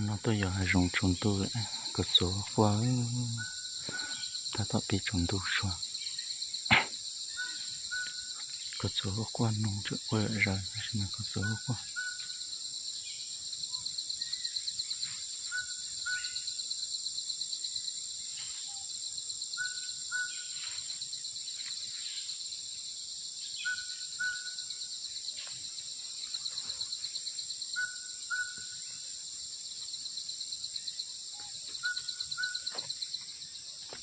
No tuaj yos hav zoov tsaus ntuj, kua txoov quaj, tab tom pib tsaus ntuj sua. Kua txoov quaj, noog tseem quaj zom zaws, tab sis mas kua txoov quaj.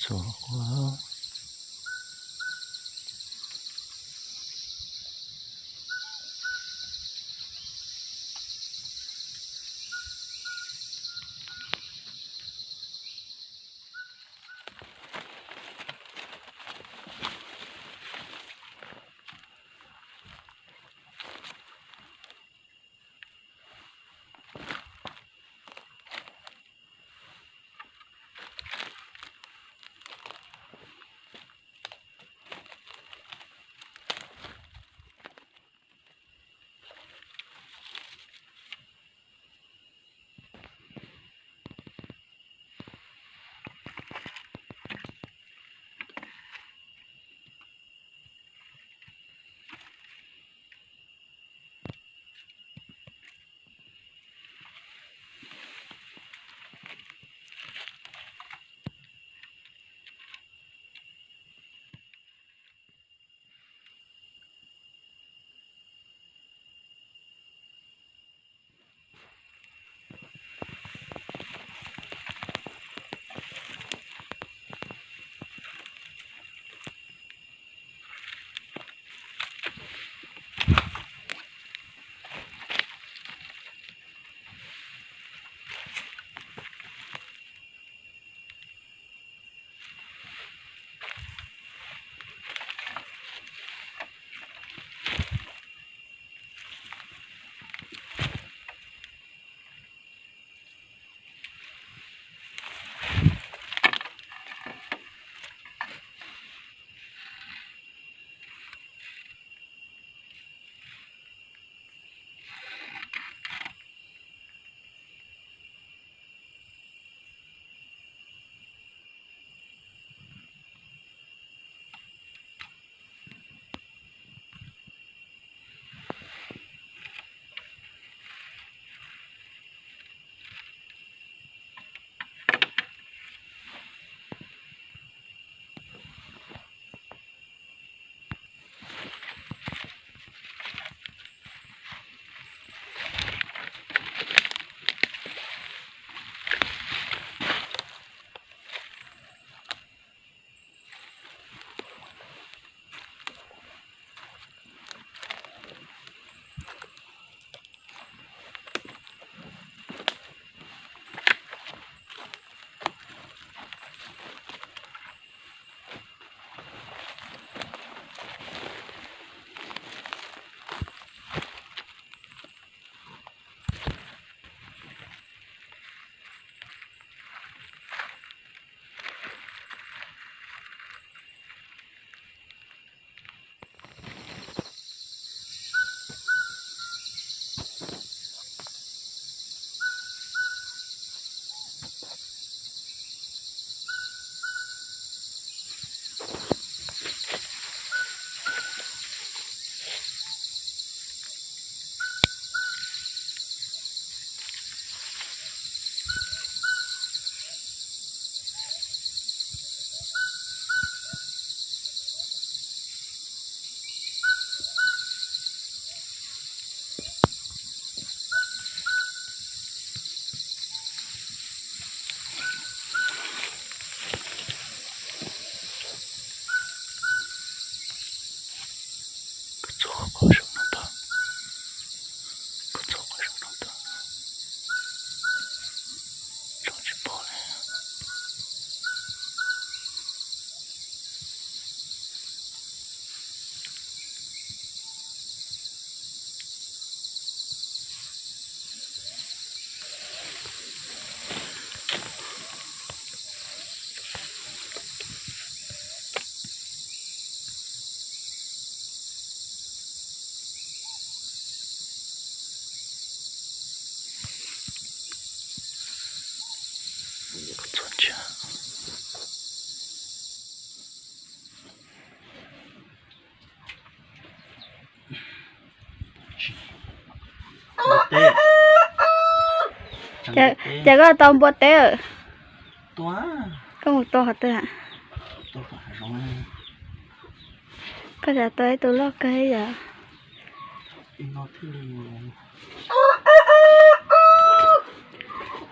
Txhob quaj. txhua tsav. Npua teb. Ces koj tau npua teb lawm. Koj mus tua qhov twg? Koj cas tua ib tug loj kawg yom.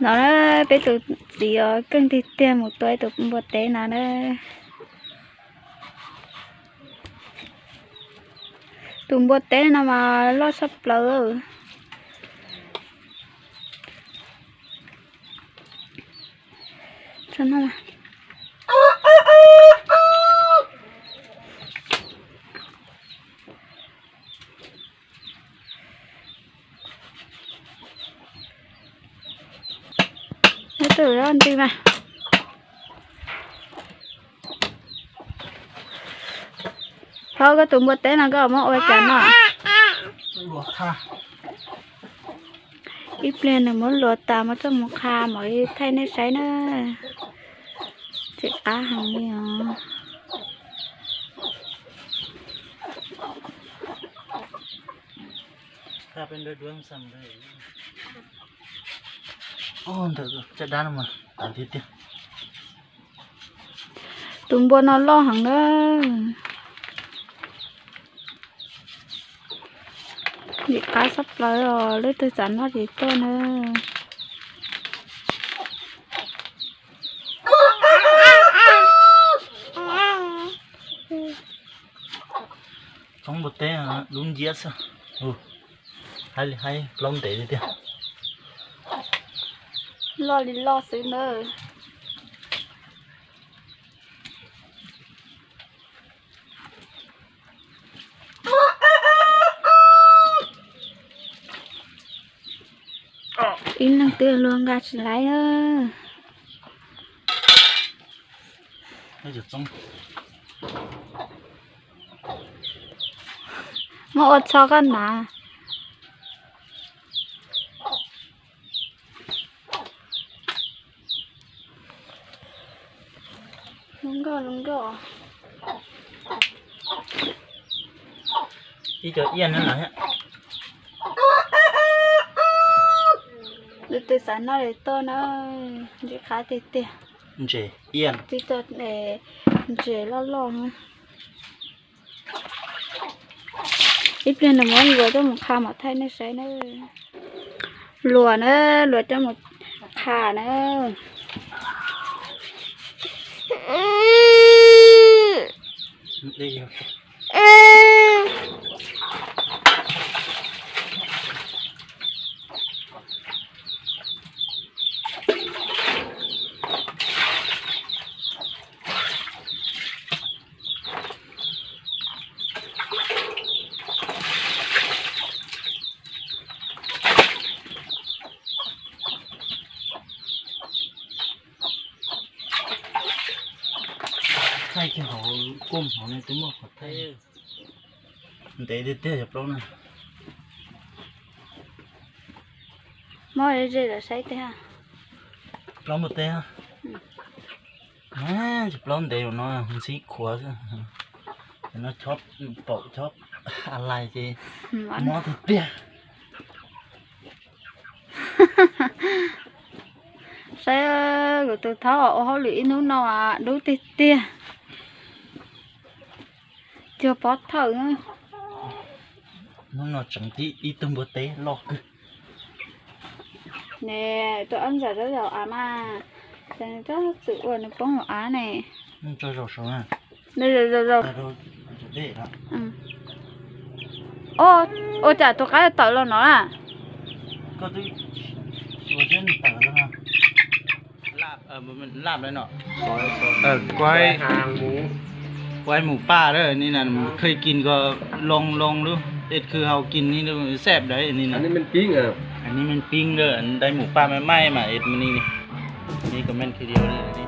No na, peb tus txiv os, keej tiag tiag mus tua ib tus npua teb no na. Tus npua teb no mas loj tshaj plaws. Neb tus ntws mas. Thov koj tus npua teb no koj muab ua cas no? Ib pliag nws muab luas tas muab coj mus qha mam li thaij nej saib na. Tseem qab heev li os. Ntawm caj dab no mas tas tiag tiag. Tus npua no loj heev na. Ntxim qab tshaj plaws os, leej twg xav noj ces tuaj na. Txhob npua teb, lub nciab xwb. Haib li haib, plaub ntev li tiag. Loj li loj xwb na. Ib leeg twb luag nqa tsis laib. Muab ua txho koj hnav. Ib co iab na. Leej twg xav noj ces tuaj na, ntxim qab tiag tiag. Ntses iab, tib co ntses loj loj. Ib pliag nws muab luas coj mus qha mam thaij nej saib na. Luas na, luas coj mus qha na. Thaij kiag hauv kuj hauv no twb muaj qhov thaij. Ntev tiag tiag cov plaub na. Muab ze lawm saib teb. Plaub npua teb. Cov plaub ntev no ntxhib khuav xwb. Cov no chob paum chob a lais ces mob tiag tiag. Saib kuv tus thaub ua hauj lwm ib hnub no dub tiag tiag. Cuag pov thawj. Hnub no tseem tib ib tug npua teb loj kawg. Ne, tus ab ntxawm tab zaum av mas, tab txwm ua nws poob hauv av ne. Ua cas tus qaib tawm los no na? Kuaib mus paj lawm ni na, khej kis ko loo loo lub, es khw hau kis ni xeb dawb ni na. Ni me pib lawm, dai mus paj me maij mas es me ni ni, ni ko me kis li ni.